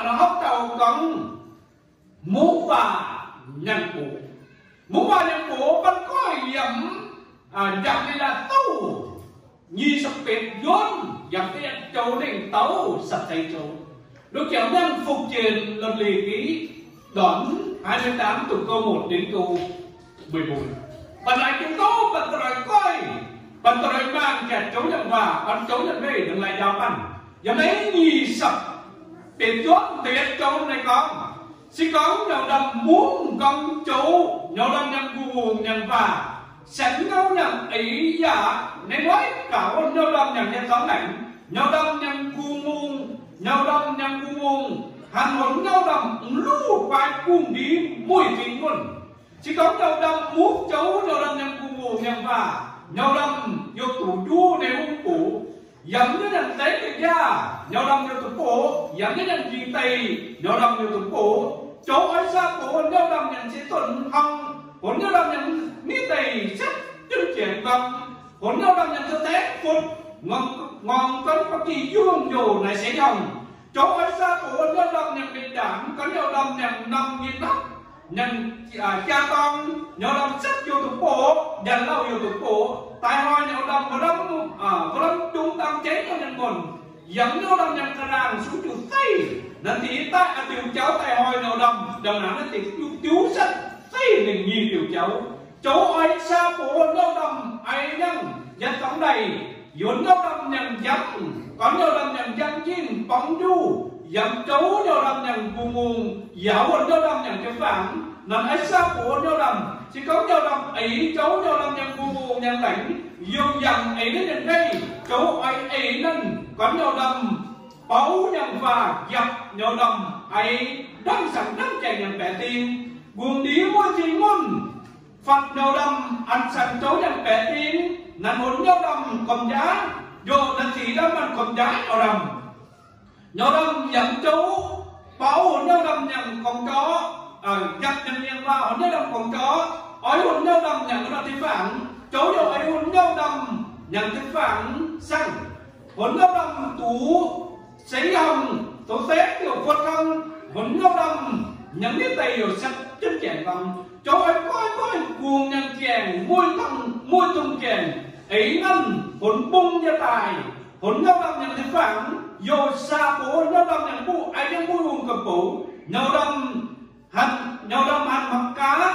Nor hopv dauh gorngv mungv waac nyanc box. Mungv waac nyanc box ban goiv yiem, aa, Njang Leiz-Latc Douh nyic ziepc betv yuonh yaac deix joux lengh douc sa'zeix zoux. Lu jiex mienh fuk jiex lomh leiz giv dorn haaix nyungc daaih mv duqv gouv moc ninh gouv mueiz-mbuo. Banh laaix jienv gouv banh da'loi goiv, banh da'loi maanh jaax joux nyanc waac, banh joux nyanc weih dongh laaix njaaux banh. Yiem naaiv nyic ziepc betv yuonh deix joux naaiv gorngv, se gorngv nyau ndamv mungv gorngv joux, nyau ndamv nyanc mbungh nyanc waac, saeng ngau nyanc eix yaac naaiv noiv gaux nyau ndamv nyanc nyei dorngx naaic, nyau ndamv nyanc mbungh, nyau ndamv nyanc mbungh, hanc hon nyau ndamv mv luv guai bungx ndiev mueiz fingx muonh. Se gorngv nyau ndamv mungv joux, nyau ndamv nyanc mbungh nyanc waac, nyau ndamv youh duqv nduov ninh hungh box, yaac mv nyanc deix deix jaax, nyau ndamv youh duqv box, yaac mv nyanc jing deix, nyau ndamv youh duqv box. Joux oix saa box nyau ndamv nyanc ziex dunh hnangv, hon nyau ndamv nyanc nitv deix setv jienv jiex nqorngv, hon nyau ndamv nyanc za'deix butv, ngorng gorngv ba'gi yungh youh naaic seix hnyangx. Joux oix saa box nyau ndamv nyanc mbenc ndaangc, gorngv nyau ndamv nyanc norm nyei ndapv, nyanc jaa dorng, nyau ndamv setv youh duqv box, nyanc lauh youh duqv box, daaih hnoi nyau ndamv mbuo lamh, mbuo lamh jung dang jeiv nyau nyanc muonc, yaac nyau ndamv nyanc ga'naangh sung juqc zeiv, naaiv deix daaih a'diuc jauv daaih hnoi nyau ndamv ndongc naaiv naaiv deix diuv setv zeiv lengc nyei diuc jauv. Joux oix saa box nyau ndamv aix nyangh yietc dorngx ndaic, yaac nyau ndamv nyanc njamv, gorngv nyau ndamv nyanc njamv jinh borngz nduqv, yaac joux nyau ndamv nyanc mbungh mungh, yaac wuonh nyau ndamv nyanc jiu-baang. Naaiv oix saa box nyau ndamv, se gorngv nyau ndamv eix joux nyau ndamv nyanc mbungh mungh nyanc laengz, yiem yangh eix naaiv nyanc nqaih, joux oix eix naaiv gorngv nyau ndamv bouv nyanc waac, njapc nyau ndamv eix ndamv saangc ndamv jaengc nyanc baeqc ding, bungx ndiev mueiz fingx muonh, fatv nyau ndamv an saangc joux nyanc baeqc ding, naaiv hon nyau ndamv gormx njaav, njoh naaiv ziex ndamv maanh gormx njaav nyau ndamv. Nyau ndamv yaac joux bouv hon nyau ndamv nyanc gorngv jorqv, njapc nyanc waac hon nyau ndamv gorngv jorqv, oix hon nyau ndamv nyanc ndortv deix faangx, joux yaac oix hon nyau ndamv nyanc deix faangx saangv, hon nyau ndamv duqv seix hnyangx, zoux setv youc buotc hnyangx, hon nyau ndamv nyanc nitv deix youc setv jienv jaengc nqorngv. Joux oix goiv goiv bungx nyanc jaengc, mueiz dongh, mueiz dongh jaengc, eix nanv hon mbungv nyei daaih, hon nyau ndamv nyanc deix faangx, youc saa box nyau ndamv nyanc mbuqv, eix nyei mbuqv hungh ga'boux, nyau ndamv hanc, nyau ndamv hanc mangc gaax,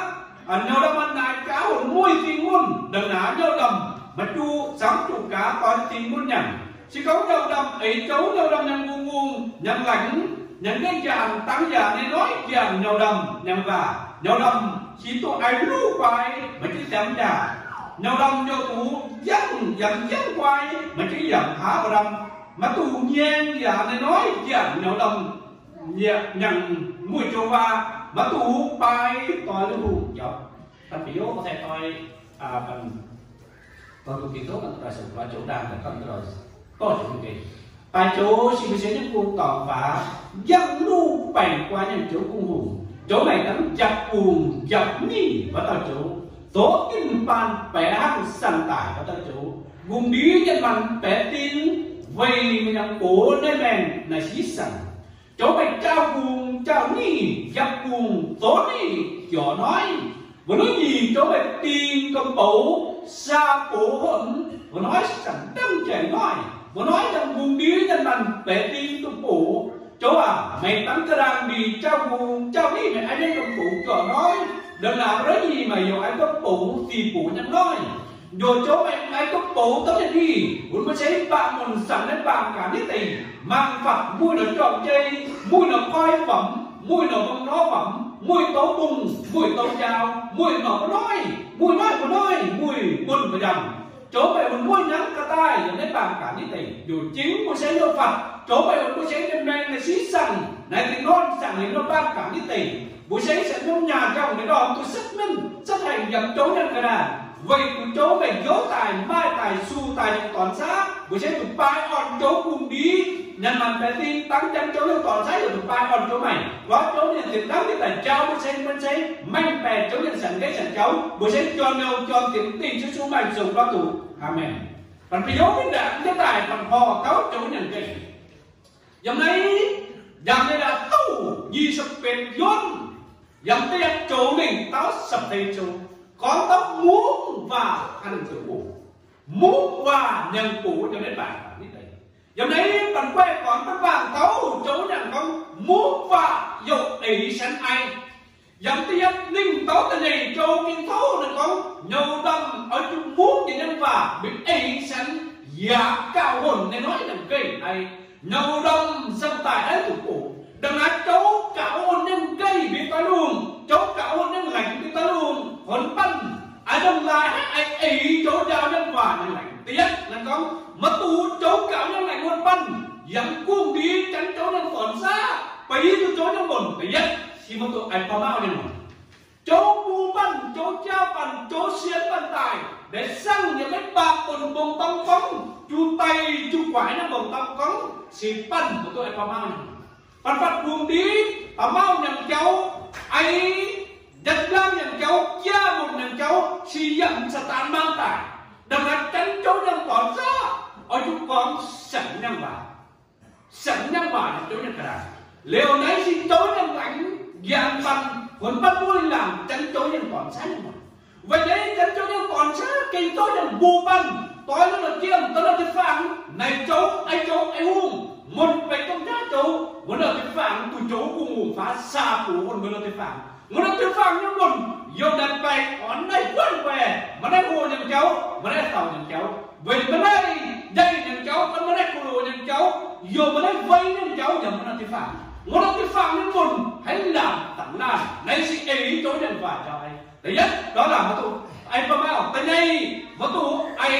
nyau ndamv hanc naaic gaax hon mueiz fingx muonh, ndongc naaiv nyau ndamv maiv duqv, camv duqv gaax doix fingx muonh nyanc. Se gorngv nyau ndamv eix joux nyau ndamv nyanc mbungh mbungh, nyanc laengz, nyanc nqaih njaanc, dangx yaac naaiv noiv njaanc nyau ndamv nyanc waac, nyau ndamv hiv duqv aix luv guai, maiv jienv siemx yaac, nyau ndamv youh duqv njangv yaac njangv guai, maiv jienv yaac haav ndamv, maiv duqv nyaeng yaac naaiv noiv njaanc nyau ndamv nyanc mueiz joux waac, maiv duqv baaix doix lui hungh jauv. Da'beiv se doix, da'luoqc Ging-Sou daaih zoux lorz joux ndaangc daaih gorngv dorh joux nyei, daaih joux Sing Mbuo Sienh Nyungc Bung dorngc faaux, njangv luv baengc guai nyei joux bungh hungh, joux maiv dangv njapc bungh njapc ningh wuov dauh joux, zoux ginh baan baeqc hnangv saanh daic wuov dauh joux, mbungh ndiev nyei maanc baeqc ding, weic ninh yaac box naaiv maengh naaic sic saangc. Joux maiv jaauv bungh jaauv ningh njapc bungh zoux ningh jauv noiv. Mbuo nuov nyic joux maiv ding ga'boux, saa box hopv, mbuo noiv saangc ndamv jaic noiv, mbuo noiv yaac mbungh ndiev nyei maanc baeqc ding ga'boux. Joux aac, meih dangv ga'ndaangc nyic jaauv bungh jaauv ningh meih ai nyei ga'boux jauv noiv. Ndongc naaic mbuo nuov nyic maaih youc ai ga'boux fih box nyei noiv. Njoux joux meih ai ga'boux dongh nyei ningh, bun mbuo cingx baac mun saangc naaiv baamh gaax nitv deix, mangc fatv mueiz norqc jorm jei, mueiz norqc koi famx, mueiz norqc mbong norv famx, mueiz douz bungh, mueiz douz njaaux, mueiz norqc mbuo noiv, mueiz noiv mbuo noiv, mueiz muonh mbuo nyaanh. Joux meih wuonh mueiz hnangv ga'daaih yiem naaiv baamh gaax nitv deix, njoux jingx mbuo cingx youh fatv. Joux meih wuonh mbuo cingx nyei maengh naaic sic saangc, naaiv deix norm saangc liuz norm baamh gaax nitv deix, mbuo cingx se norm nyaah jangx meih ndorm duqv setv mengh setv haengh yiem joux nyanc ga'naaiv, weic zuqc joux meih njoux daaih, maaih daaih, suh daaih nyei dorn saav, mbuo cingx zuqc baaix orn joux bungh ndiev nyanc maanc baeqc ding, dangv janx joux nyei dorn saav yaac zuqc baaix orn joux meih. Lorz joux nyanc ziepc hnamv nyei daaih njaaux mbuo cingx, mbuo cingx mengh baeqc joux nyanc saangc nqeiv saangc jauv, mbuo cingx jorm nyouz jorm ziepc dingh Yesu maaih zoux lorz duqv. Aamen. Banh ba'youz mingh ndaangc jienv daaih banh horh gauv joux nyanc nqeiv. Yiem naaiv ndaangc nyei ndaangc Sipv benx yuonv, yaac mv deix yaac zoux mengh dauh sipv deix zoux, gorngv dauh mungv waac hanh zoux boc, mungv waac nyangx boc nyei mbac. Yiem naaiv banh guaih gorngv banh bangc dauh zoux nyangx gorngv mungv waac youc eix shan ai. Yaac mv deix yaac ninh dauh da'nyeic zoux ging touv naaiv gorngv nyouz ndorm oix zuqc mungv nyei nyangx waac mingh eix shan yaac gauh honc nyei hnoi nyangx geiv ai. Nyouz ndorm sanh daaih naaiv zuqc boc, ndongc naaiv zoux gauh honc nyei geiv mbiv doix lungh, zoux gauh honc nyei laengz mbiv doix lungh, honc banh a'ndongh laaix haiv eix zoux njaaux nyei waac nyei laengz. Da'yietv naaiv gorngv maiv duqv zoux gauh nyei laengz honc banh, yaac mv gunv mbiv janx zoux nyei dorn saav, beiv duqv zoux nyei mbonc. Da'yietv se maiv duqv ai ba'mauv nyei mbonc. Zoux bun banh, zoux jaa banh, zoux sienx banh daaih, naaiv sangv yaac maiv baac bun mbong dorng gorngv, juv daaih juv guaix nyei mbong dorng gorngv, se banh maiv duqv ai ba'mauv nyei. Banh fatv bungx ndiev ba'mauh nyangx jauv, ai njatv laangh nyangx jauv, jaa mbu'ndongx nyangx jauv, se yaac mv Saadaan maanc daaih. Ndongc naaiv janx zoux nyei dorn saav oix zuqc gorngv saengx nyei waac, saengx nyei waac zoux nyei ga'naaiv. Liuz naaiv se zoux nyei laengz njaanx banh, honc banh buov lingh laangc, janx zoux nyei dorn saav nyei waac. Weic naaiv janx zoux nyei dorn saav gengh zoux nyei mbuo banh, doix lorh jiem, doix lorh da'faanh, naaic zoux, ai zoux, ai hungh, mun beiv domh jaav zoux, wuov lorh da'faanh duqv zoux gu'nguaaic faaux, saa buoz wuov lorh da'faanh. Wuov lorh da'faanh nyei mun, youh naaic baengh orn naaiv guanh guaih, maaih naaiv hoc nyei jauv, maaih naaiv dauh nyei jauv, weic maaih naaiv njeiv nyei jauv, maaih naaiv gu'nguaaic nyei jauv, youh maaih naaiv wei nyei jauv, yaac maaih naaiv da'faanh. Wuov lorh da'faanh nyei mun, haiz laangc dangc laanh, naaiv se eix zoux nyei waac jauv. Da'yietv, dorh laangc maiv duqv ai ba'mauh. Da'nyeic, maiv duqv ai,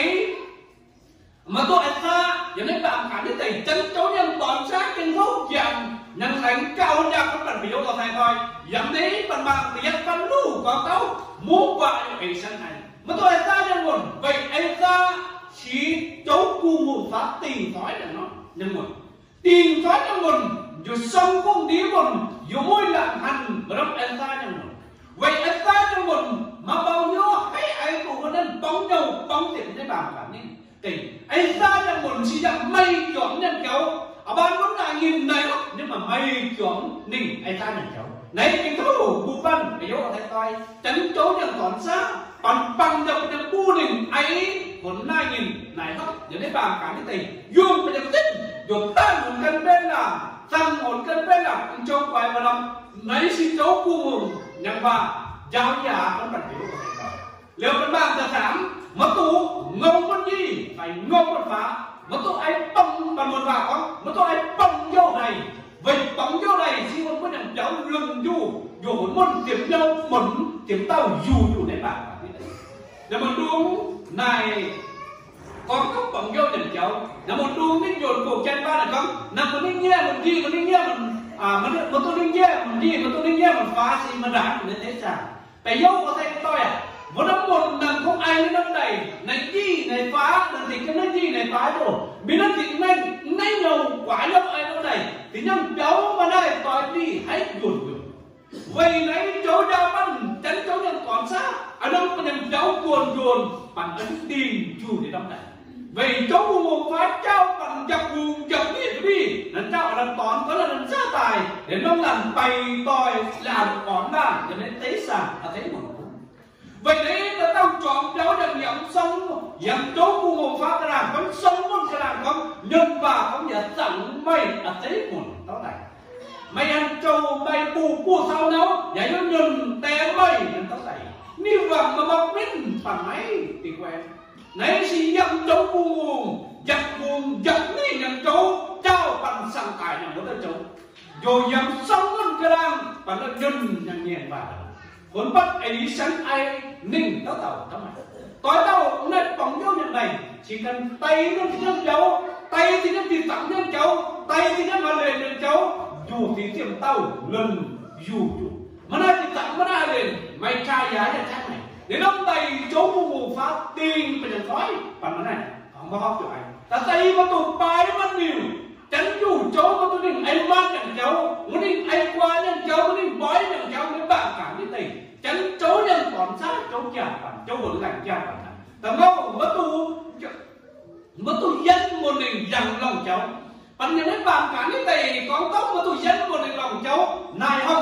maiv duqv ai saav. Yiem naaiv baamh gaax naaiv deix janx zoux nyei dorn saav gengh houv njaanx, nyangx laengz gauh njaaux banh banh bieqc youh lorh sai toi. Yiem naaiv banh bangc da'yietv banh luh gorngv taux mungv waac youc eix shan ai. Maiv duqv ai saav nyei mun, weic ai saav se zoux gu'nguaaic faaux dingc doix nyei mun. Dingc doix nyei mun, njuov song gunv ndiev mun, youc mueiz laangc hanc, maiv duqv ai saav nyei mun. Weic ai saav nyei mun, maaih baaux hnyouv haiz ai doqc wuov nanv borngv nyouh borngv ziepc nyei baamh gaax ninh deix. Ai saav nyei mun se yaac meih juangc nyei jauv. A'baan wuov naaic nyinh naaic aqv, ninh maaih meih juangc ninh ai saav nyei jauv. Naaiv gengh tov mbuo banh ba'youz daaih doi, janx zoux nyei dorn saav, banh bangc yaac bun nyei buo ninh ai, honc naaiv nyinh naaic aqv, yaac naaiv baamh gaax naaiv deix, yungh ba'ziex zipv, njuov dangh honc gan benx laangc, dangh honc gan benx laangc, m'jouv guaix maaih norm, naaiv se zoux gu'nguaaic nyei waac, njaaux yaac banh banh bieqc youh daaih doi. Liuz banh bangc da'faam, maiv duqv ngongh muonc nyic fai ngongh muonc faav, maiv duqv ai bangc banh muonc waac gorngv, maiv duqv ai bangc youh daaih. Weic bangc youh daaih se wuov mbuo nyei jauv lunh njuh, njuov honc muonc ziepc nyouh munc ziepc dauh yuh njuh naaiv baamh gaax. Naaiv muonc ndung naaic gorngv taux bangc youh nyei jauv, naaiv muonc ndung ninh njuonx gox janx baav naaic gorngv, naaiv mbuo ninh nyieqv munc njiec, mbuo ninh nyieqv munc, maiv duqv ninh nyieqv munc njiec, maiv duqv ninh nyieqv munc faav, se maaih ndaangc naaiv deix zaangc. Da'yietv, o, deix doic aac, mbuo naaiv munc naaic kungx ai naaiv norm daic, naaiv njiec naaiv faav, naaiv njiec naaiv njiec naaiv faav oc. Mingh naaiv njiec naaiv, naaiv nyouh guaax nyouh ai norm daic, da'nyeic biaux maaih naaiv doix njiec haiz njuonx njuonx. Weic naaiv zoux njaaux banh, janx zoux nyei dorn saav, a'normh banh nyei biaux njuonx njuonx, banh a'ndingh juh nyei norm daic. Weic zoux gu'nguaaic faaux jauv banh njapc hungh njapc nitv nduov mingh, naaiv jauv a'hneiv dorn gorngv naaiv nzauh daaih, liuz norm laanh baix doix laanh orn laanh yiem naaiv deix zaangc a'deix munc. Weic naaiv dauh dauh juangc biaux yaac yaac mv song, yaac mv zoux gu'nguaaic faaux ga'naaiv gorngv, song muonc ga'naaiv gorngv, nyunc waac gorngv yaac zaangc meih a'deix munc dauh daic. Meih aengx zoux meih buoz-buoz sou nouh yaac yaac nyunc deix meih nyei dauh daic. Ninh wangc maaih mborqv minv banh maiv dingc guaix. Naaiv se yiem zoux gu'nguaaic, njapc hungh njapc nitv nyei zoux, jauv banh saang-daic nyei mbuo daaih zoux. Njoux yiem song muonc ga'naaiv banh nyunc nyei waac, honx batv eix shan ai ninh dauh dauh, doix dauh naaiv bangc youh nyei daic, cingx gan daic nyei zinh nyei jauv, daic zinh nyei zinh zaangc nyei jauv, daic zinh nyei maaih leiz nyei jauv, njuov deix ziepc dauh lunh yuh njuov. Maaih naaiv zinh zaangc, maaih naaiv leiz, maaih jaa yaac yaac jaa naaic. Liuz norm daic zoux gu'nguaaic faaux dingh banh nyei doix, banh maaih naaiv, maiv horpc zuqc ai. Da'daic maiv duqv baaix maiv niuc, janx juv zoux maiv duqv ninh ai maanc nyei jauv, maiv ninh ai guaax nyei jauv, maiv ninh mboix nyei jauv, maiv baac gaax naaiv deix. Janx zoux nyei dorn saav, zoux jaa banh, zoux honx laangc jaa banh. Da'ngauh maiv duqv, maiv duqv yienv muonc ninh yangh lorngh jauv. Banh nyei maiv baac gaax naaiv deix gorngv gorngv maiv duqv yienv muonc ninh lorngh jauv naaic.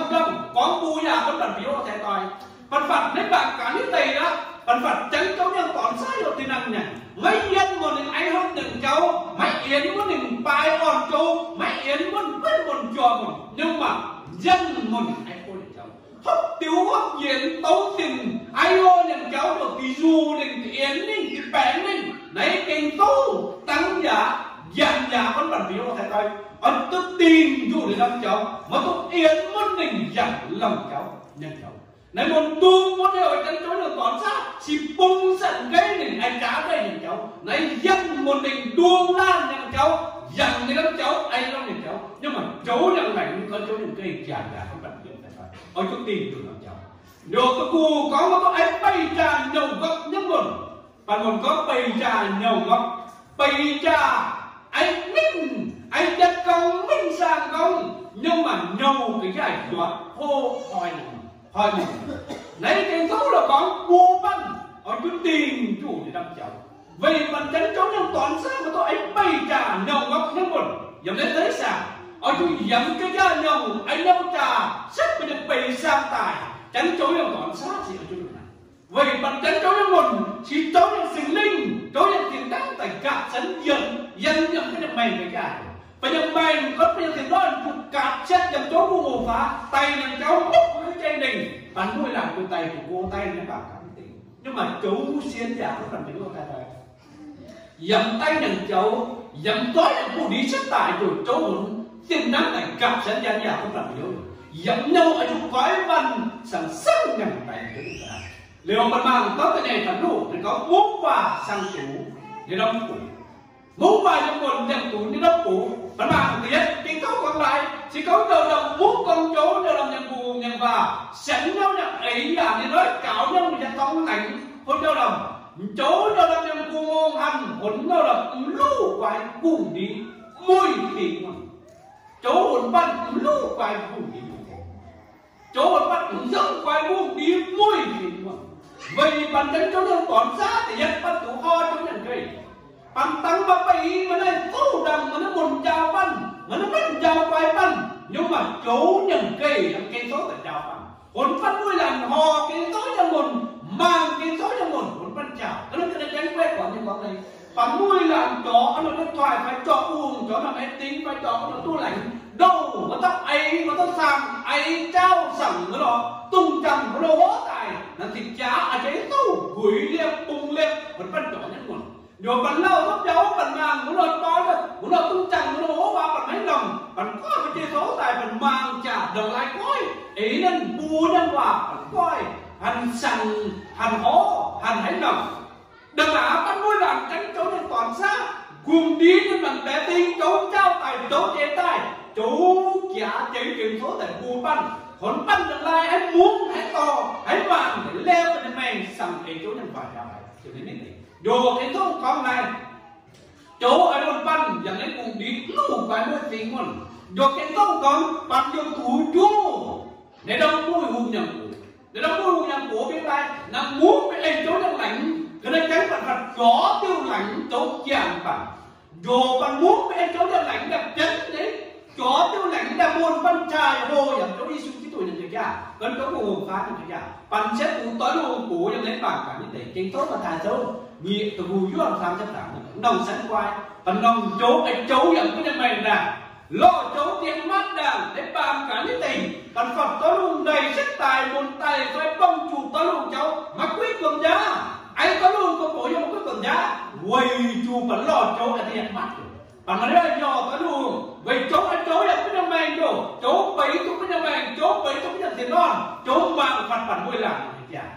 Bun yaac mv baac bieqc taaih doix, banh fatv naaiv mbaangc gaax naaiv deix aqv, banh fatv janx jouv nyei dorn saav youh dinh nangh nyanc, maiv yiem muonc ninh aengx hopv nyanc jauv, maiv yienx wuov ninh baaix orn jouv, maiv yienx wuov ninh buonv muonc jauv muonc, nyungc maah, yiem muonc ninh aengx hopv nyanc jauv, hopv diuh hopv yienx douz dinc, aengx hopv nyanc jauv, douz deix nzunc ninh, yienx ninh, baengx ninh. Naaiv gengh douv dangv yaac, yangh yaac, banh fatv bieqc taaih doix, oix duqv dingh njuqc ninh norm jauv, maiv duqv yienx wuov ninh yangh lomh jauv nyanc jauv. Naaiv muonc ndung wuov nyei oix janx jouv nyei dorn saav, se bung zanc nqeiv ninh aengx jaax nqeiv nyanc jauv. Naaiv yiem muonc ninh ndung laanh nyanc jauv, yangh ninh norm jauv, aengx lomh nyanc jauv. Nyungc maah, jouv nyei laengz, jouv nyei nqeiv jangx yaac mv baac oix duqv dingh njuqc norm jauv. Liuz da'guh gorngv maiv duqv aengx beih jaax nyouh ngorqv nyei muonc. Banh muonc gorngv beih jaax nyouh ngorqv, beih jaax aengx mingh, aengx jatv gorngv mingh saang gorngv, nyungc maah, nyouh ga'nqaaiv nduov hlo hnoi, hnoi mingh. Naaiv gengh douv la'gorngv mbuo banh oix duqv dingh njuqc ninh norm jauv, weic banh janx jouv nyei dorn saav maiv duqv aengx beih jaax nyouh ngorqv nyei muonc. Yiem naaiv deix saah, oix duqv yiem ga'nqaaiv nyouh, aengx nyouh jaax setv bun ninh beih saang daaih. Janx jouv nyei dorn saav se oix duqv naaic, weic banh janx jouv nyei muonc se jouv nyei Singx Lingh, jouv nyei tin dangv daaih nqaapv senv yienc, yienc yiem bun ninh maengc ga'nqaaiv. Bun ninh maengc, gorngv bun ninh tin-dorn bun nqaapv setv yiem jouv mbuo muoz-faax daaih nyanc jauv mv baac jai lengh, banh mueiz laangc bun daaih bun go daaih nyei mv baac gaax deix. Nyungc maah, jouv sienx yaac mv baac deix daaih, yiem daaih nyanc jauv, yiem doiv yaac bun ndiev setv daaih njoux jouv hmuonx, tin dangv daaih nqaapv senv yienc yaac mv baac youz, yiem nyouh oix zuqc goiv waanc saang-saang nyanc daaih. Liuz banh mangc gorngv da'nyeic da'luoqc, ninh gorngv mungv waac saang-dux nyei norm buoz. Mungv waac nyei muonc saang-dux nyei norm buoz. Banh mangc da'yietv gengh gorngv laaix, se gorngv ndau ndau mungv gorngv jouv, ndau ndau nyei mbungh nyei waac sienx nyouh nyei eix yaac nyei noiv gaux nyouh nyei dorngx laengz. Bun ndau ndau, m'jouv ndau ndau nyei mbungh hanh honx ndau ndau mv luv guaix mbungh ndiev mueiz fingx muonc. Jouv honx banh mv luv guaix mbungh ndiev muonc. Jouv honx banh mv nzungv guaix mbungh ndiev mueiz fingx muonc. Weic banh janx jouv nyei dorn saav da'yietv banh duqv horv jouv nyei nqeiv. Banh dangv maaih baeqc i, maaih naaiv fouv ndangc, maaih naaiv muonc njaaux banh, maaih naaiv maiv njaaux guaix banh. Nyungc maah, jouv nyei nqeiv yiem gengh souv daaih njaaux banh. Honx banh mueiz laangc horc gengh souv nyei muonc, mangc gengh souv nyei muonc, honx banh njaaux. Ga'naaiv ga'naaiv janx guaiv gorn nyei gorngv naaiv, banh mueiz laangc jorx norm điện thoại fai jorx ong, jorx norm máy tính fai jorx norm tủ lạnh, douh maiv dauh eix, maiv dauh saangh, eix jaauv saangc maiv lorz, dongh jangh maiv lorz hov daaih, naaiv zinh jaax a'jang souv, gueix liepc, bung liepc, banh banh jorx nyei muonc. Liuz banh lauh maiv biaux, banh mangh maiv lorz dorn, maiv lorz dongh jangh, maiv lorz hov waac, banh maiv lorz, banh goiv maiv jiex souv daaih, banh mangh jaax ndongc lai goiv, eix naaiv mbuo naaiv waac banh goiv hanc saangh, hanc horv, hanc haiv lorz. Ndongc naaiv banh mueiz laangc janx jouv nyei dorn saav, gungx ndiev nyei mangc baeqc ding jouv jaauv daaih, jouv jiex daaih, jouv jaax jiex jiex souv daaih mbuo banh, honx banh ndongc lai haiv mungv, haiv dorh, haiv maanc, laeh banh nyei maengc saangh eix jouv nyei waac jaax daaih. Ndoh Ging-Sou gorngv naaiv, jouv aengx wuonh banh yangh naaiv gungx ndiev luv guaix mueiz fingx muonc. Ndoh Ging-Sou gorngv banh youh duqv njuov, naaiv ndorm mueiz hungh nyangc gox, naaiv ndorm mueiz hungh nyangc gox bieqc daaih, naaiv mungv maiv aengx jouv nyei laengz, ga'naaiv janx banh fatv jorx diuh laengz jouv jangx banh. Ndoh banh mungv maiv aengx jouv nyei laengz, ndaamv-jienv nyei jorx diuh laengz, ndaamv-muonh banh jaaix hlo yaac jouv Yesu Giduc nyei jaax, banh jouv mbuo hungh faanv nyei jaax, banh cietv bungx doix lungh gox yiem naaiv mangc gaax naaiv deix Ging-Sou, Matv^taai Sou nyic da'hmz yuoqv faam ziepc zaangc, norm sanv guai, banh norm jouv, eix jouv yaac mv bun nyei maengc ndaangc, lorh jouv diex matv ndaangc, naaiv baamh gaax naaiv deix, banh fatv doix lungh ndaix setv daaih, muonc daaih fai bong juqc doix lungh jauv maiv guiv guomc njaaux, aengx doix lungh gox box yaac maiv guiv guomc njaaux, weic zuqc banh lorh jouv a'diex matv. Banh maaih naaiv nyorx doix lungh weic jouv, eix jouv yaac bun nyei maengc ndoh, jouv beiz duqv bun nyei maengc, jouv beiz duqv bun nyei tin-dorngh, jouv mangc fatv banh mueiz laangc nyei jaax.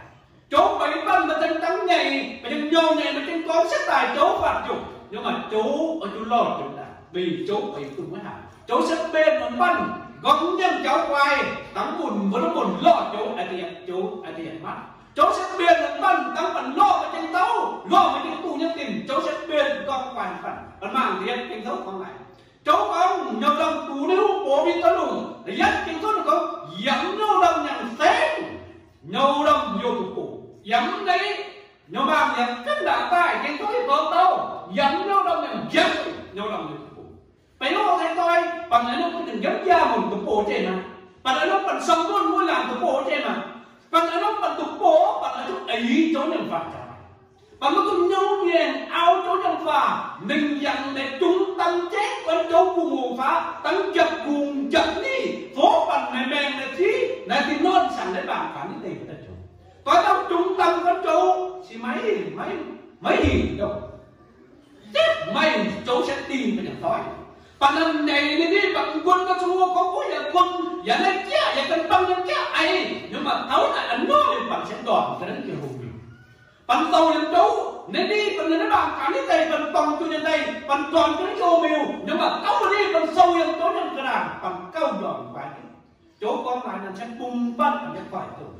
Jouv beiz banh maaih ziex dangv nyei, maaih ziex nyouh nyei, maaih ziex gorngv setv daaih jouv fatv njoux. Nyungc maah, jouv oix zuqc lorh jouv daaih, weic jouv beiz duqv maiv haih. Jouv setv mbenc muonc banh, nqorngv nyiemv jauv guai, dangv munc mbuo, dangv munc lorh jouv a'diex, jouv a'diex matv. Jouv setv mbenc muonc banh, dangv banh lorh maaih ziex dauh, lorh maaih ziex duqv nyei dinc, jouv setv mbenc gorngv guai banh. Banh mangc deix Ging-Sou gorngv naaic, jouv gorngv nyouh ndorm dungx naaiv hungh box mingh doix lungh, da'yietv Ging-Sou ninh gorngv yiem nyouh ndorm nyanc saengv, nyouh ndorm youh duqv box. Yiem naaiv nyouh maengc yaac gunv ndaangc daaih, Ging-Sou ninh gorngv taux yiem nyouh ndorm nyanc njemv, nyouh ndorm youh duqv box. Beiv lorh taaih doix, banh naaiv ninh gunv nyanc njemv yaac munc duqv box jienv naaiv. Banh a'hneiv banh sau ndunh wuov laangz doqc boc nyei maah. Banh a'hneiv banh doqc boc, banh oix zuqc eix Ziouv nyei waac njaaux. Banh maiv dungx nyouv mienh, auv Ziouv nyei waac, mingh yangh naaic jungx dang jeiv guon Ziouv bungx-hungh faav, dangv njapc hungh njapc nyic, fov banh maengx maengx naaic ziv, naaic dinh norm siangx naaiv mbaangc gaax nitv deix daaih zoux. Doix dauh jungx dang guon Ziouv, se maiv, maiv, maiv hinc douh. Zipv maaih zoux sienx dingh bun yangh doic. Baac naaiv nyeic ninh, ninh baac mv gunv, maiv zuqc gorngv wuov yaac gunv, yaac naaiv jaav, yaac gan bang naaiv jaav eix, ninh maaih taux naaic a'hneiv ninh baac sienx dorngc ga'naaiv Tin-Hungh mingh. Baac douc yiem Ziouv, ninh, ninh baac naaiv mbaangc gaax nitv deix, baac dorngc zuqc ninh daaih, baac dorngc zuqc ninh go miuc, ninh maaih taux ninh baac sou yiem Ziouv nyei ga'naaiv, baac gauh ndorm guai. Ziouv gorngv naaiv, naaiv se bun banh baac nyei guai doh.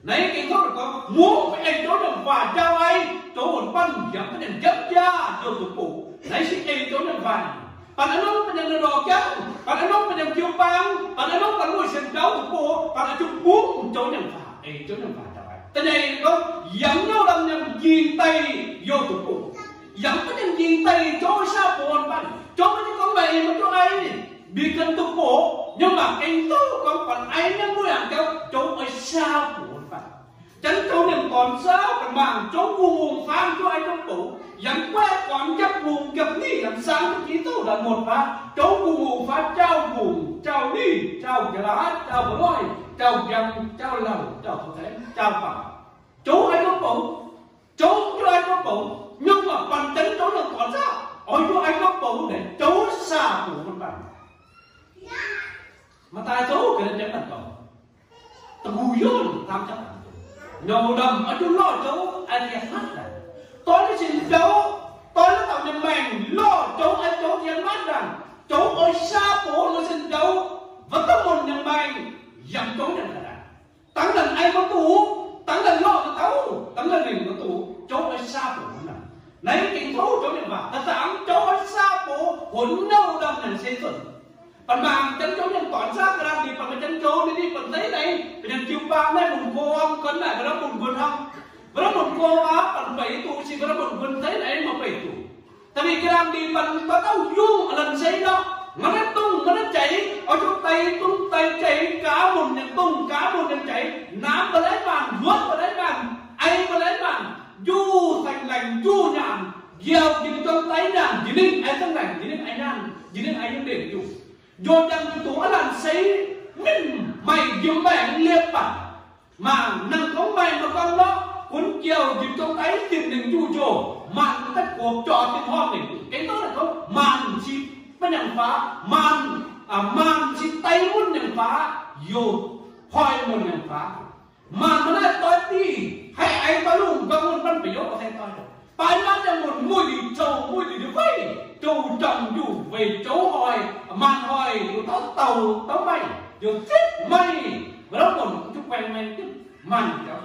Naaiv gengh gorngv, gorngv mungv ei Ziouv nyei waac njaaux ei, Ziouv bun banh yaac bun ninh njapv jaav nduov doqc boc. Naaiv se ei Ziouv nyei waac. Banh a'hneiv bun ninh lorz jangv, banh a'hneiv bun ninh jiu-baang, banh a'hneiv bun mueiz sienx Ziouv doqc boc, banh oix zuqc mungv Ziouv nyei waac, ei Ziouv nyei waac njaaux ei. Da'nyeic gorngv, yangh nouh lamh nyei njing daaih youh doqc boc. Yangh bun ninh njing daaih Ziouv saah bun banh. Ziouv maiv zeiz gorngv meih maiv duqv ei, mingh gan doqc boc, nyei maac gengh douc gorngv banh ei nyei mbuo yaac jauv, Ziouv oix saah bun banh. Janx Ziouv nyei dorn saauv, banh mangc Ziouv bungx-hungh faav, Ziouv ei Ziouv bouc, yangh guaih gormx njapc hungh njapc nyic, yangh saang jiex douc la'muotc faav, Ziouv bungx-hungh faav jaauv hungh, jaauv nyic, jaauv jaax, jaauv mba'hnoi, jaauv njang, jaauv lauh, jaauv zoux zaengv, jaauv baac. Ziouv ei Ziouv bouc, Ziouv, Ziouv ei Ziouv bouc, nyungc maac banh janx Ziouv nyei dorn saauv, oix Ziouv ei Ziouv bouc naaic, Ziouv saah bun banh. Maaih daaih Ziouv ga'naaiv janx daaih dorngc, da'hungh yonv hnamv jangv, nouh ndamv oix Ziouv lorh Ziouv, ei Ziouv hmatv ndaangc. Doix naaiv sin Ziouv, doix naaiv dauh nyei maengc lorh Ziouv, ei Ziouv yiem hmatv ndaangc. Ziouv oix saah bun mbuo sin Ziouv, wuov dauh mun nyei maengc, yiem Ziouv nyei ga'naaiv. Dangv naaic ei mbuo duqv, dangv naaic lorh mbuo duqv, dangv naaic ninh mbuo duqv, Ziouv oix saah bun mbuo naaic. Naaiv gengh tov Ziouv nyei waac, da'zaangc Ziouv oix saah bun honx nouh ndamv naaic se zuotc. Banh mangc janx Ziouv nyei dorn saauv ga'naaiv, ninh banh mangc janx Ziouv, ninh, ninh banh zeiv naaiv, banh janx jiu-baang naaiv, mun gorngv, gorngv naaic, banh naaiv mun mbuo hnamv, banh naaiv mun gorngv aqv, banh beic duqv, se banh naaiv mun mbuo zeiv naaiv maaih beic duqv. Da'mingh ga'naaiv ninh banh dauh dauh yungh a'lanc se nor, maiv naaiv dungz maiv naaiv jeiz, oix zuqc deix dungz deix jeiz, gaax munc nyei dungz, gaax munc nyei jeiz, naamx mba'laiv maanh, nduov mba'laiv maanh, ei mba'laiv maanh, njuh saeng-laengc njuh nyaanh, njiec jiex dongh daiv nyaanh, njiec ninh ei saeng-laengc, njiec ninh ei nyaanh, njiec ninh ei nyei mbenc njuh. Njoh jangx duqv a'lanc se ninh maaih njiec maengc liepc baac mangc, naang gorngv maaih maiv gorngv lorqc, gunv jiex jiex dongh daiv zinh ningc njuh njoh, maanc daaih buoz jorh zinh horngh ningc. Gengh dorh naaic gorngv maanc se maiv nyanc faaux, maanc, maanc se daiv munv nyanc faaux, youz hnoi munv nyanc faaux. Maanc maaih naaiv doix dieh, haih aengx doix lungh nqorngv munv, banh ba'youz oix se doix. Baaix maanc nyei munc mueiz liuz coux, mueiz liuz weiv, jouh jangx njuh weic jouv hnoi, maanc hnoi, liuz dauh dauh dauh maiv, liuz zipv maiv, maiv lorqc munc zuqc baeng maiv zipv maanc jauv.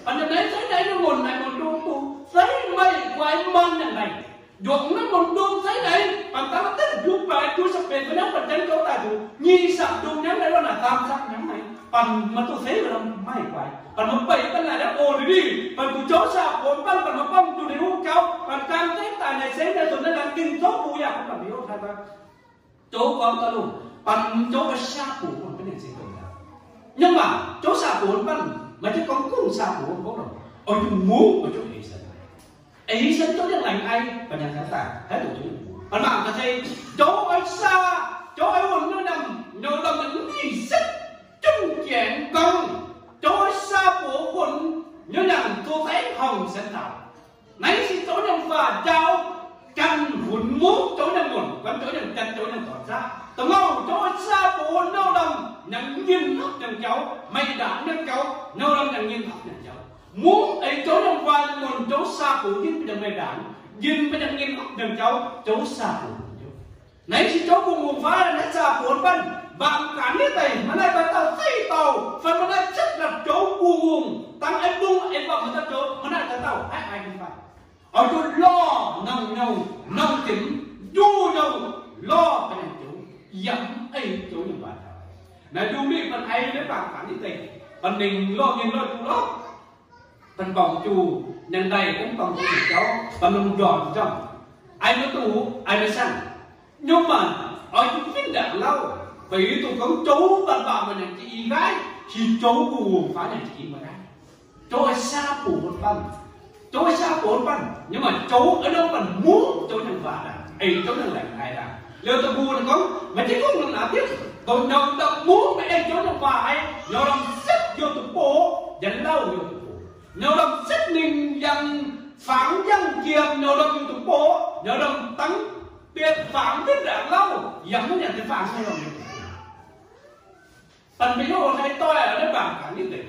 Banh naaiv se naaiv nyei munc naaic munc ndongh duqv se maiv guaix maanc nyei naaic. Nduqc naaiv munc ndongh se naaic, banh dangh dengv nduqc baeqc duqv sa'benc maiv hnangv banh janx gouv daaih nduqc, nyic sapc ndongh hnangv naaiv lorqc naaic, da'faam sapc hnangv naaic, banh maaih duqv se maiv guaix. Banh maaih beic banh naaic naaiv oc ninh, banh gu'jouv saah-funx banh, banh maaih buangh zuqc ninh hungh jauv, banh gaam dengv daaih naaic se naaiv nzunc naaiv laengz zingh zouv mbuo yaac banh banh mbuo yaac taaih banh. Zouv gorngv daaih lungh, banh zouv saah-funx banh, banh ninh se dongh naaic. Nyungc maah, zouv saah-funx banh, maiv zeiz gorngv kungx saah-funx gorngv longc, oix zuqc mungv, oix zuqc eix sin. Eix sin zouv nyei laengz ai, banh ninh daaih, haaix doqc zouv, banh mangc gaax se, zouv oix saah, zouv oix wuonh nyei namh, nyei namh nyic setv, junv jaengx gorngv, zouv oix saah-funx wuonh nyei namh, zoux daiv horngh sienx daaux. Naaiv se zouv nyei waac njaaux, janx-funx mungv zouv nyei munc, guanh zouv nyei janx, zouv nyei dorn saah. Da'ngauh zouv saah-funx nouh lamh, nyanc nyinh hopv nyanc jauv, meih ndaangc nyei jauv, nouh lamh nyanc nyinh hopv nyanc jauv. Mungv eix zouv nyei waac munc, zouv saah-funx nyinh bun nyanc meih ndaangc, nyinh bun nyanc nyinh hopv nyanc jauv, zouv saah-funx. Naaiv se zouv bungx-hungh fai naaiv saah-funx banh, mbaang gaax nitv deix, maiv naaiv daaih dauh zeiv dauh, fai maiv naaiv cietv la'zouv bungx-hungh, dangh ei bung ei bamh maiv daaih zoux, maiv naaiv daaih dauh haih ai ninh fai. Oix zuqc lorh norm nyouh, norm zimx, njuh nyouh, lorh ga'nyiec joux, yaac mv ei zouv nyei waac. Naaiv nduqc mingh banh ei naaiv mbaang gaax nitv deix, banh ninh lorh nyinh lorh juqc lorqc. Banh mbaungc juqc nyanc daaih, banh mbaungc juqc nyanc jauv, banh longc ndorn jauv, ai maiv duqv, ai maiv saangv. Nyungc maah, oix zuqc fitv ndaangc lauh. Beiv duqv gorngv zouv mv baac maaih nyanc jiex i nqaiv, cingx zouv mbuo faav nyanc jiex i mbuo nqaiv. Zouv oix saav bun banh, zouv oix saav bun banh, ninh maaih zouv oix nor banh mungv zouv nyei waac daaih, ei zouv nyei laengz haic daaih. Liuz da'hmz ninh gorngv, maaih jienv gorngv lungh naaiv diev, dongh nyau ndamv mungv meih ei zouv nyei waac haic, nyau ndamv setv youh zuqc boqc, njang lauh youh zuqc boqc. Nyau ndamv setv ninh yangh fangx yangh jiem, nyau ndamv youh zuqc boqc, nyau ndamv dangv bietv fangx bietv ndaangc lauh, yangh mv nyanc deix fangx nyei ndamv youh zuqc boqc. Banh ba'yoh haaix doic naaiv mbaangc gaax nitv deix.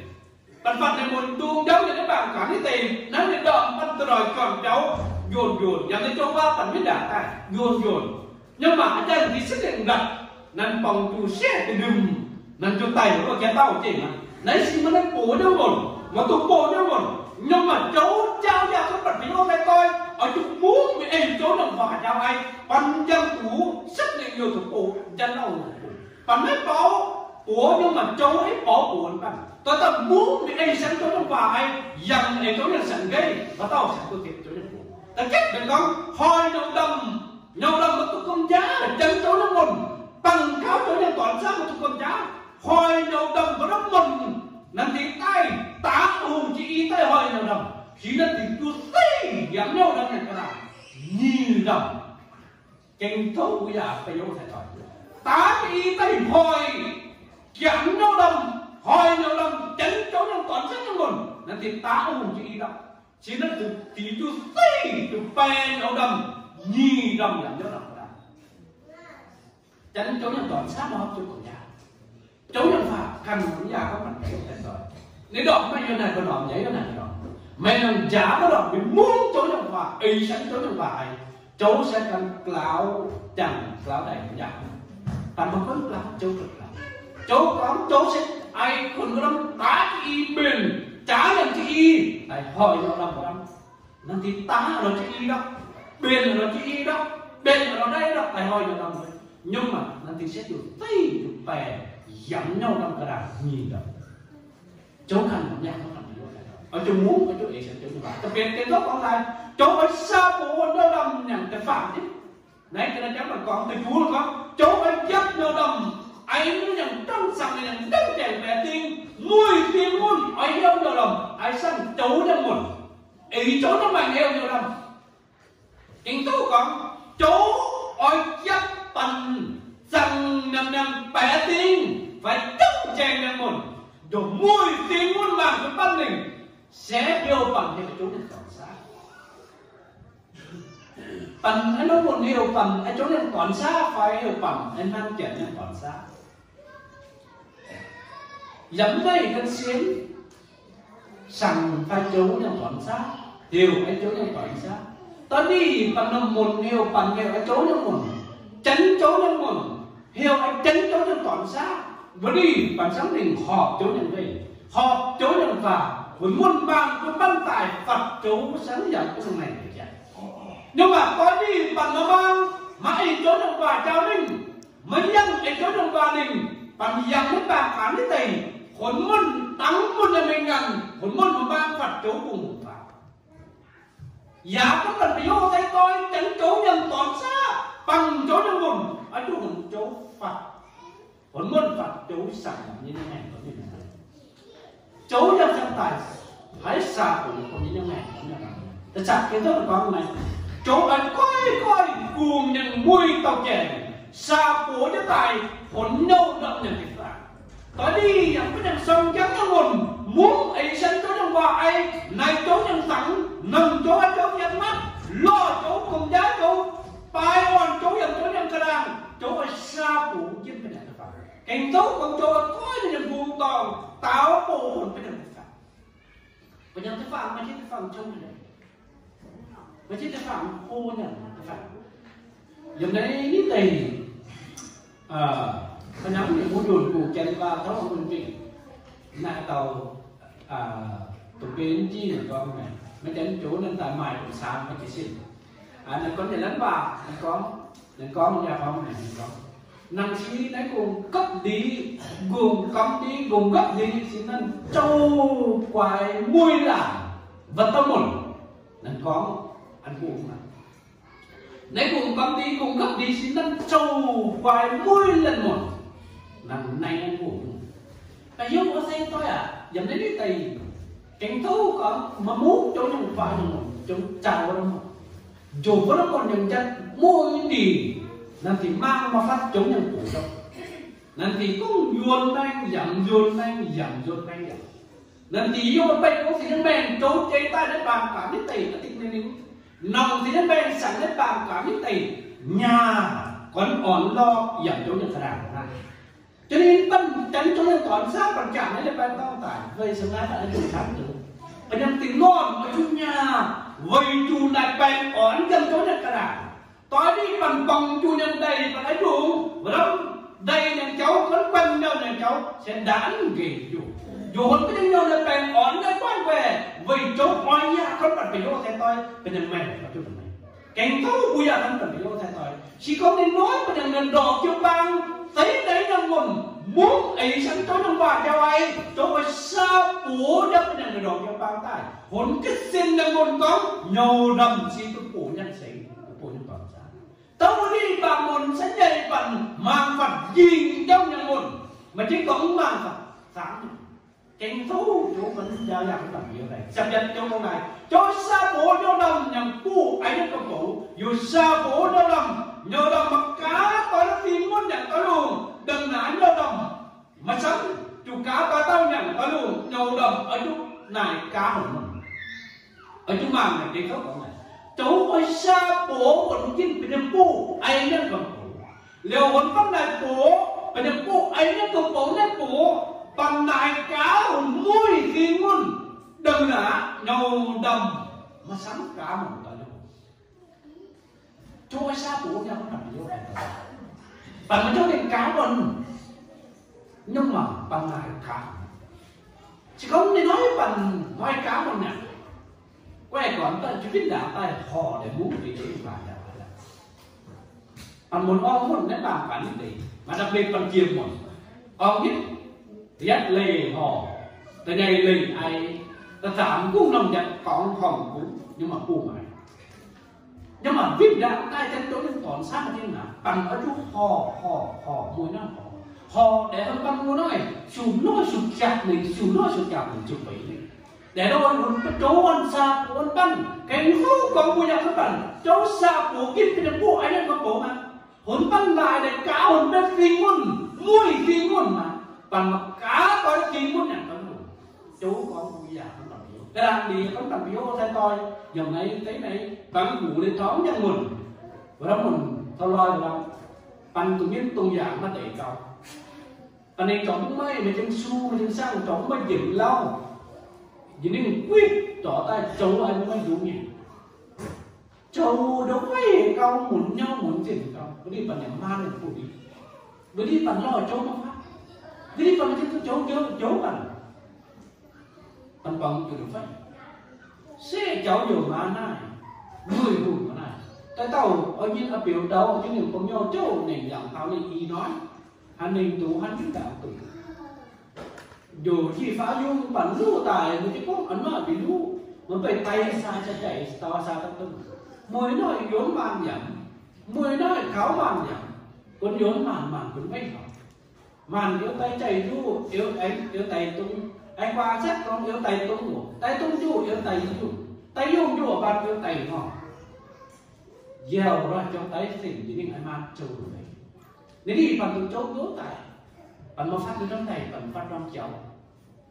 Banh fatv ninh muonz ndung jauv yiem naaiv mbaangc gaax nitv deix, naaiv ninh ndorm banh da'ndoic juangc jauv njuonx njuonx, yaac ninh jauv waac banh mienv ndaangc daaih njuonx njuonx. Nyouz maac haaix zanc ninh setv lengh ndatc, naaiv borngz juqc setv deix ndomh, naaiv juqc daic wuov jaax dauh jienh aqv. Naaiv se maiv naaiv box nyei wuonh, maiv duqv box nyei wuonh. Nyouz maac zouv jauv yaac duqv banh ba'yoh haaix doic, oix zuqc mungv mingh ei zouv nyei waac jauv haic, banh njang-duqv setv lengh youh zuqc boqc, njang lauh youh zuqc boqc. Banh maiv bauv box, nyouz maac zouv maiv bauv box banh. Doix daaih mungv mingh ei sienx zouv nyei waac haic, yangh ei zouv nyei saeng-nqeiv, maaih dauh sienx duqv zouv nyei box. Da'cietv ninh gorngv, hnoi nyau ndamv, nyau ndamv maiv duqv gomh jaav, janx zouv nyei muonc, bangc gauv zouv nyei dorn saav maiv duqv gomh jaav, hnoi nyau ndamv maiv duqv muonc, naaiv deix daaih daav hungh jiex i daaih hnoi nyau ndamv, cingx naaiv deix juqc seiv yangh nyau ndamv nyei ga'naaiv nyic ndamv. Gengh tov mbuo yaac ba'yoh haaix doic, daav jiex i daaih hnoi, janx nyau ndamv, hnoi nyau ndamv, janx zouv nyei dorn saav nyei muonc, naaiv deix daav hungh jiex i ndamv, cingx naaiv deix juqc seiv juqc baeqc nyau ndamv, nyic ndamv yangh nyau ndamv ga'naaiv. Janx zouv nyei dorn saav maiv horpc zuqc gomh jaav. Zouv nyei waac ganh mv yaac gorngv banh ba'yoh haaix doic. Ninh ndorm meih yiem naaic mbuo ndorm, yaac yiem naaic mbuo ndorm. Meih nangc njaaux mbuo ndorm mingh mungv zouv nyei waac, ei sienx zouv nyei waac haic. Zouv se ganh glaaux jangx glaaux daic yaac, banh maiv gunv glaaux, zouv ganh glaaux. Zouv gorngv zouv se ei kuonx mbuo ndorm daav jiex i mbenc, jaax yangh jiex i daaih hnoi nyau ndamv mbuo ndorm. Naaiv deix daav lorz jiex i ndorm, mbenc lorz jiex i ndorm, mbenc lorz ndaiv ndorm, daaih hnoi nyau ndamv mbuo. Nyungc-maac naaiv deix setv juqc seiv juqc baeqc yangh nyau ndamv ga'naaiv nyic ndamv. Zouv ganh mv yaac gorngv oix zuqc mungv, oix zuqc eix sienx zouv nyei waac. Da'bietv deix zouv gorngv daaih, zouv oix saav bun nyau ndamv nyanc deix faanv. Naaiv ga'naaiv jangv maaih gorngv, da'juov gorngv, zouv oix njiepv nyau ndamv, ei mbuo nyanc domh saangx, nyanc domh jaeng baeqc ding, mueiz ding wuonh, oix heuc nyau ndamv, oix sanh zouv nyei muonc, eix zouv nyei maengc heuc nyau ndamv. Gengh douc gorngv, zouv oix jatv banh zaangc nyanc baeqc ding fai domh jaeng nyei muonc, ndongc mueiz ding wuonh maanc bun banh ninh, se heuc banh heuc zouv nyei dorn saav. Banh a'hneiv muonc heuc banh a'zouv nyei dorn saav fai heuc banh a'hneiv janx nyei dorn saav. Yaac mv zeiz ganh sienx saangc fai zouv nyei dorn saav, heuc a'zouv nyei dorn saav. Da'nyeic banh norm muonc heuc banh heuc a'zouv nyei muonc, janx zouv nyei muonc, heuc a'janx zouv nyei dorn saav. Mbuo ninh banh camv ninh horpc zouv nyei nqeiv, horpc zouv nyei waac, funx muonh maanh bun banh daaih fatv zouv sangv yaac zouv nyei maengc jaax. Ninh mbuo doix ninh banh norm maanh, maiv ei zouv nyei waac njaaux ninh, maiv yangh ei zouv nyei waac ninh, banh yangh maiv baac gaax maiv deix, funx muonh dangv muonh nyei mengh nyanc, funx muonh maaih fatv zouv bun muonh faaux. Yaac gorngv banh ba'yoh daaih doix janx zouv nyei dorn saav, banh zouv nyei muonc, oix duqv funx zouv fatv, funx muonh fatv zouv saangc nyei maengc, zouv nyei saangc daaih haiz saa-box nyei maengc. Da'zaqc gengh zorqv gorngv naaiv, zouv oix goiv goiv gungx nyanc mueiz dauh jaengc, saa-box nyei daaih funx nyouh ndortv nyanc deix faanv. Doix ninh yaac maiv nyanc sorng njang nyei muonc, mungv eix sienx zouv nyei waac, ei naaic zouv nyei saangc, nangc zouv, zouv yietc matv, lorh zouv, gomh jaaix zouv, baaix orn zouv yiem zouv nyei ga'naaiv, zouv oix saa-box jienv ba'nyanc deix faanv. Gengh zorqv gorngv zouv oix goiv ninh nyei mbungv dorngh, daaux box funx ba'nyanc deix faanv. Ba'nyanc deix faanv, maaih jienv deix faanv zouv nyei, maaih jienv deix faanv hlo nyanc deix faanv. Yiem naaiv deix, hnangv ninh mbuo nduonx guc janx waac taux mbuo mingh, naaiv dauh, dongh benx jienv ninh gorngv, maiv janx joux naaiv daaih maaih dongh saang maiv jiez sin. Ninh gorngv nyei lanv waac, ninh gorngv, ninh gorngv yaac gorngv, ninh gorngv, nangc si naaiv gong gapv ndie, gong gapv ndie, gong gapv ndie, sin naaiv zouv guaix mueiz laanh mbatv dauh muonc. Ninh gorngv, an gong naaiv, naaiv gong gapv ndie, gong gapv ndie, sin naaiv zouv guaix mueiz laanh muonc. Naaiv, naaiv mbuo, da'yietv wuov se doic aac, yiem naaiv deix gengh zouv gorngv maaih mungv jauv nyungc faaux nyungc, jauv zaux wuov, njunc wuov norm mbuo nyungc njatv muoz-ndiev, naaiv deix mangc maaih fatv jauv nyungc bungx jauv. Naaiv deix gorngv nzuonx maengh yaac nzuonx maengh yaac nzuonx maengh yaac. Naaiv deix yiem mbuo Bienh Hungh se nyei maengh zoux jiex daaih naaiv baamh gaax mv deix, naaiv deix ninh nongc se nyei maengh saangc naaiv baamh gaax mv deix nyaah, gorn orn lorh yaac jauv nyungc ga'naaiv naaiv. Jiex ninh banh janx jauv nyungc dorn saauv banh jangc naaiv leiz-baaix dorng daaih, weic zuqc naaiv daaih naaiv jauv camv zoux, banh nyei dingc lorh oix zuqc nyaah, weic zuqc naaiv baengh orn yiem jauv nyungc ga'naaiv. Doix ninh banh borngz juqc nyei ndeic banh aqv, juqc wuov ndeic nyei jauv, guanh guanh nyei jauv se ndaanv nqenc juqc. Njoux huonx bun nyei nyouh naaiv baengh orn naaiv guanh guaih, weic jauv oix yaac gorngv banh ba'yoh sai-doix, banh nyei maengh oix zuqc maengh. Gengh zouv mbuo yaac gorngv banh ba'yoh sai-doix. Se gorngv ninh noiv banh nyei ndorqc jiu-baang, zeiv naaiv nyungc wuonh, mungv eix shan jauv nyungc waac jauv ai, jauv oix saa box yiem banh nyei ndorqc jiu-baang daaih. Honx ga'sin nyei wuonh gorngv nyouz ndamv se duqv box nyei seix, duqv box nyei dorn saauv. Dongh wuov ninh baamh munc se nyei banh mangc fatv yingh jauv nyei wuonh, maaih jienv gorngv mangc fatv saangv. Gengh zouv jauv banh njaaux yaac mv baac mbiauz daaih, ziepc yietv jauv gorngv naaic, jauv saa box nyouz ndamv nyanc buv ai nyei ga'box, yaac saa box nyouz ndamv, nyouz ndamv mangc gaax doix fingx wuonh nyanc doix lungh, ndongc naaiv nyouz ndamv maaih camv, juqc gaax doix dauh nyanc doix lungh, nyouz ndamv oix zuqc naaic gaax hungh, oix zuqc mangc naaic gengh zouv gorngv naaic, jauv oix saa box wuonh ginv banh nyei buv ai nyei ga'box. Liuz honx banh naaic box banh nyei buv ai nyei ga'box naaiv box, banh naaic gaax hungh mueiz fingx wuonh, ndongc naaiv nyouz ndamv maaih camv gaax hungh doix lungh. Jauv oix saa box nyei, banh maaih jauv dingc gaax wuonh, nyungc mangc banh naaic gaax. Se gorngv ninh hnoi banh hnoi gaax wuonh aqv, guaih gorn daaih jiu fitv ndaangc daaih horc deix mungv deix waac ndaangc. Banh muonz orn wuonh naaiv baamh gaax mv deix, maaih da'betv banh jiex muonc, orn nitv, da'yietv leih horc, da'nyeic leih ai, da'zaamc guv norm njatv gorngv horngh guv nyei maaih buv maaic. Nyei maaih winh ndaangc daaih janx zoux nyungc dorn camv jienv naaic, banh oix zuqc horc horc horc mueiz naaiv horc. Horc deix hnoi banh muoz naaiv, sux nor sux jaax ninh, sux nor sux jaax ninh zuqc beic ninh. Deix nor wuonh zoux wuonh saa box wuonh banh, gengh houv gorngv mbuo yaac kuv banh, jauv saa box ginv banh nyei buv ai nyei ga'box maah. Honx banh naaic deix gaax honx betv fingx wuonh, mueiz fingx wuonh maah. Banh mangc gaax doix fingx wuonh nyanc doix lungh. Jauv gorngv mbuo yaac gorngv banh ba'yoh, ga'naaiv liuz gorngv banh ba'yoh sai-doix, yiem naaiv deix naaiv bangc guv liuz torngv nyei muonc, wuov muonc taux loi wuov, banh dungx mienv dungx yaangh maiv deix gau. Banh ninh zorc mv maiv, maaih jienv su, maaih jienv saangv, zorc mv maiv njiec lauv, yie ninh guiv zorc daaih zoux ai maiv nzungx mienh. Zoux ndongc maiv gau, munc nyauv munc zinh gau, mbuo ninh banh yaac maan ninh bun ninh, mbuo ninh banh lorh jauv maiv faatv, mbuo ninh banh maaih jienv duqv jauv, jauv, jauv banh, banh bangc juqc ndongc fai. Se jauv youc maaz naaiv, mueiz hungh maaz naaiv. Daaih dauh oix nyitv a'biux ndau, jienv ninh bungx nyouh jouh, ninh yangh taux ninh i hnoi, hnangv ninh dungx hnangv ninh daaih dungx. Njoux njiec faaux yungh banh luv daaih, mbuo jienv gorngv a'hnoi bieqc luv, mbuo beiv daic saa jaaix-jaic, daaih saa daaih dongh. Mueiz hnoi yonv maanh yaac, mueiz hnoi kaux maanh yaac, gunv yonv maanh, maanh gunv maiv haux. Maanh yaac daic jaic njuov, yaac, yaac daic dongh, aengx guaax zatv gorngv yaac daic dongh oc, daic dongh njuov yaac daic njuov, daic yungh njuov baac yaac daic ngorc. Njiec lorh jauv daiv zinh, ninh aengx maan zouv leiz. Ninh ninh banh duqv zouv nduov daaih, banh maiv fatv nduov norm daic, banh fatv norm jauv.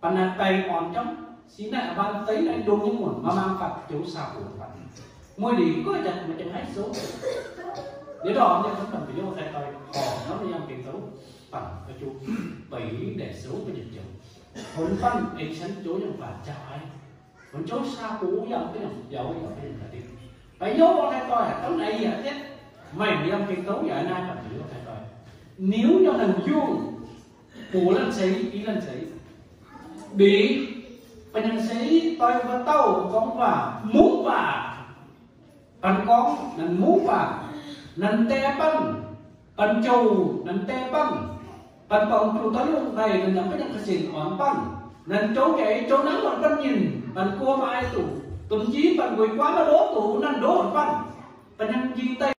Banh naaic baengh orn jauv, sin naaic banh zeiv naaic ndongc nyei muonc, maaih maanh fatv jauv saa box fatv. Mueiz ndeic guoqv jatv maaih jangx haiv souv. Liuz ndorm nyei hnamv banh ba'yoh sai-doix, horc hnamv nyei yangh gengh souv, banh oix zuqc beic ndeic souv banh nyei jauv. Honx banh aengx cien jauv yangh baac jaaix aiv. Honx jauv saa box yangh beiv yangh biaux yangh beiv yangh daaih dingc. Ba'yoh sai-doix hnamv naaic yaac zietv, maaih yangh gengh souv yaac naaiv banh ba'yoh sai-doix. Niuv yangh naaic yungh, box laanh seix, i laanh seix. Mbenc, banh yangh seix doix mbuo dauh gorngv waac, mungv waac. Banh gorngv nanv mungv waac, nanv die banh, banh jouh nanv die banh, banh dorngx juqc doix lungh daaih, nanv yaac maiv yangh ga'sienx orn banh, nanv jauv njaix jauv nangv orn banh nyinh, banh gox maaih duqv, domh njiec banh weic guaav maaih ndoqv duqv, nanv ndoqv orn banh, banh yangh njing daaih